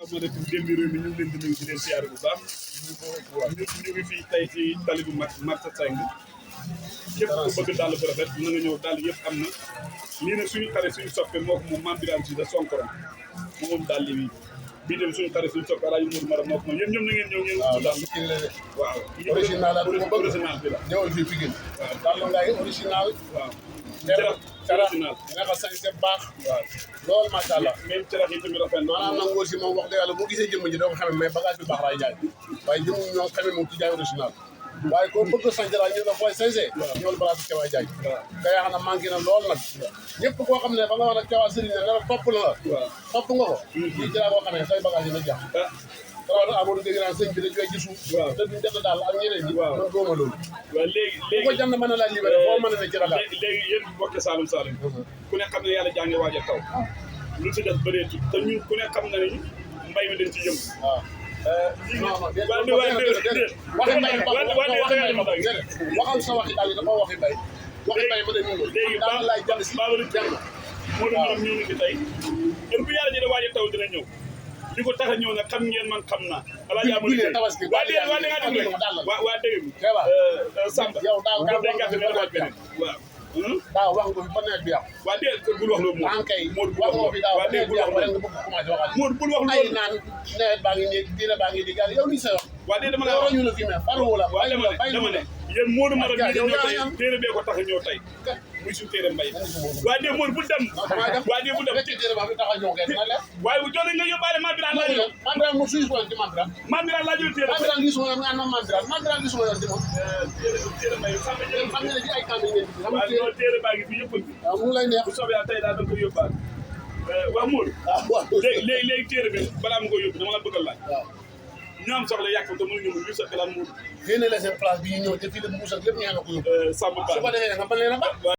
asalaamaaleykum démb réew mi ñu ngi leen di nuyu di leen siyaare bu baax ñu ngi fii tey ci tali bu mag marché Seng képp ku bëgg dàll bu rafet na nga ñëw dàll yëpp am na lii nag suñu xare suñu soppe moo ko moom Mame Birame Cissé Sonkoron moom dàll yi bii dem suñu xare suñu soppe Alaaji Modou Maram moo ko moom yéen ñoom na ngeen ñëw ngeen waaw original ak ko bëgg original bi la ñëwal fii Pikine waaw dàll ngay original waaw carax nga ko sañse baax waaw loolu macha allah même carax yi tamit rafet na maanaam nag ngóor si moom wax dëgg yàlla boo gisee jëmm ji doo ko xamee mais bagage bi baax laay jaay waaye jëmm ñoo xamee moom ci jaay original waaye ko bëgg sañse daal ñu ne fooy sañse ñëwal balaa si Kewa jaay ka yaa xam ne manqué na lool nag ñëpp koo xam ne ba nga wax nag Kewa sëriñ ne la topp na la topp nga ko lii ci laa koo xamee say bagage yi na jax waaw Amadou dégg naa sëñ bi dañ koy gisu te duñ def daal ak ñeneen ñi man góoma loolu waaw léegi ko jënd mën na laa libéré foo mën a ne ci ragal léegi yéen mbokk Saloum Saloum ku ne xam ne yàlla jànge waaj a taw lu si def bëreetul te ñun ku ne xam na ni mbay mi dañ ci yëngu waxal sa waxi daal yi dafa waxi bay waxi bay ma ne ñu léegi daal laay jàll si Babalu Jàng moo doon ñoom ñëw na fi tey heure bu yàlla ji da waaj a taw dina ñëw li ko tax a ñëw nag xam ngeen man xam naa alaaji Amadou tabaski waa dégg waa dégg dégg waa dégg Samba yow daaw day gàtt ne dafa beneen waaw daaw wax nga fi ba nawet bi yàqu waa dégg bul wax loolu moom kay Modou wax nga fi daaw waa dégg bul wax nga loolu bëgg commencé waxaat Modou bul wax ay loolu naan nawet baa ngi nii dina baa ngi nii gàll yow li sa wax waa dégg dama la yow ñu la fi mais faru la waa dama ne yéen Modou Maram ñi ñëw tey téere bee ko tax a ñëw tey muy suñu téere mbay waa dégg Modou bul dem waa dégg bul dem téere ba fi tax a ñëw kay dina leer waaye bu joxe nga yóbbaale Mame Birame laa ñëw Mame Birame mu suy ko ci Mame Birame Mame Birame laa jël téere Mame Birame gisuma yoon nga naan Mame Birame gisuma yoon ci moom téere mbay xam nga ne ci ay kàddu ngeen ci xam waaw non téere baa ngi fi yëpp waaw mu ngi lay neex bu soobee yàlla tey daal da nga koy yóbbaale waa Modou léegi téere bi balaa ma koy yóbbu dama la bëgg a laaj ñoo am soxla yàq te mënuñu mu sa xalaat Modou génne la seen place bi ñu ñëw te fii la mbuus ak lépp ñaan na ko yóbbu Samba Ba su ko defee nga mën leen a ba